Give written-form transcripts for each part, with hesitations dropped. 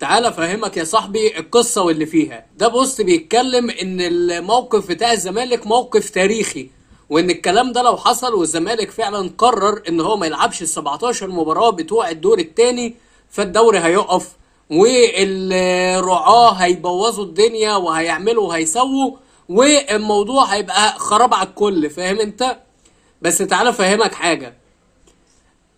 تعال افهمك يا صاحبي القصة واللي فيها. ده post بيتكلم ان الموقف بتاع الزمالك موقف تاريخي، وان الكلام ده لو حصل والزمالك فعلا قرر ان هو ما يلعبش ال 17 مباراة بتوع الدور الثاني، فالدوري هيقف والرعاة هيبوظوا الدنيا وهيعملوا وهيسووا، والموضوع هيبقى خراب على الكل، فاهم انت؟ بس تعالى افهمك حاجة.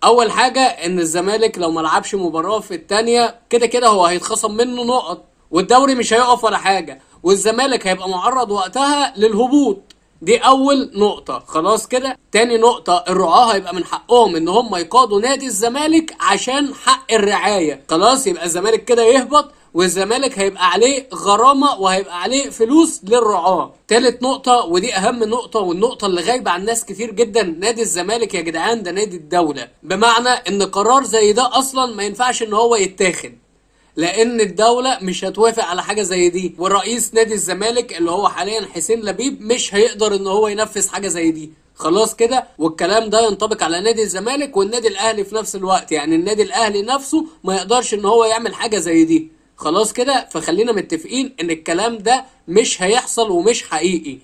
اول حاجة ان الزمالك لو ما لعبش مباراة في التانية كده كده هو هيتخصم منه نقط، والدوري مش هيقف ولا حاجة، والزمالك هيبقى معرض وقتها للهبوط. دي اول نقطة، خلاص كده. تاني نقطة، الرعاة هيبقى من حقهم ان هم يقادوا نادي الزمالك عشان حق الرعاية، خلاص. يبقى الزمالك كده يهبط، والزمالك هيبقى عليه غرامة وهيبقى عليه فلوس للرعاة. تالت نقطة، ودي اهم نقطة والنقطة اللي غايبة عن ناس كتير جدا، نادي الزمالك يا جدعان ده نادي الدولة، بمعنى ان قرار زي ده اصلا ما ينفعش ان هو يتاخد، لان الدولة مش هتوافق على حاجة زي دي، ورئيس نادي الزمالك اللي هو حاليا حسين لبيب مش هيقدر ان هو ينفذ حاجة زي دي، خلاص كده. والكلام ده ينطبق على نادي الزمالك والنادي الاهلي في نفس الوقت، يعني النادي الاهلي نفسه ما يقدرش ان هو يعمل حاجة زي دي، خلاص كده. فخلينا متفقين ان الكلام ده مش هيحصل ومش حقيقي.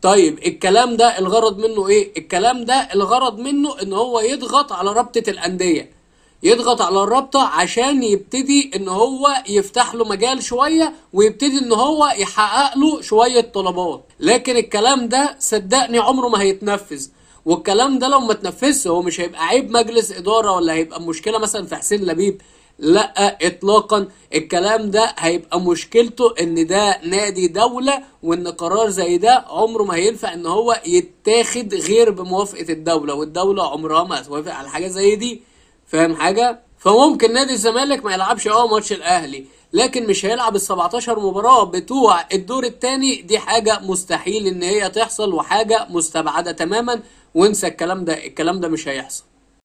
طيب الكلام ده الغرض منه ايه؟ الكلام ده الغرض منه ان هو يضغط على رابطة الاندية، يضغط على الرابطة عشان يبتدي ان هو يفتح له مجال شوية، ويبتدي ان هو يحقق له شوية طلبات. لكن الكلام ده صدقني عمره ما هيتنفذ، والكلام ده لو ما اتنفذش هو مش هيبقى عيب مجلس إدارة ولا هيبقى مشكلة مثلا في حسين لبيب، لا اطلاقا. الكلام ده هيبقى مشكلته ان ده نادي دولة، وان قرار زي ده عمره ما هينفع ان هو يتاخد غير بموافقة الدولة، والدولة عمرها ما هتوافق على حاجة زي دي، فاهم حاجة؟ فممكن نادي الزمالك ما يلعبش ماتش الاهلي، لكن مش هيلعب ال 17 مباراة بتوع الدور الثاني، دي حاجة مستحيل ان هي تحصل وحاجة مستبعدة تماما، وانسى الكلام ده، الكلام ده مش هيحصل.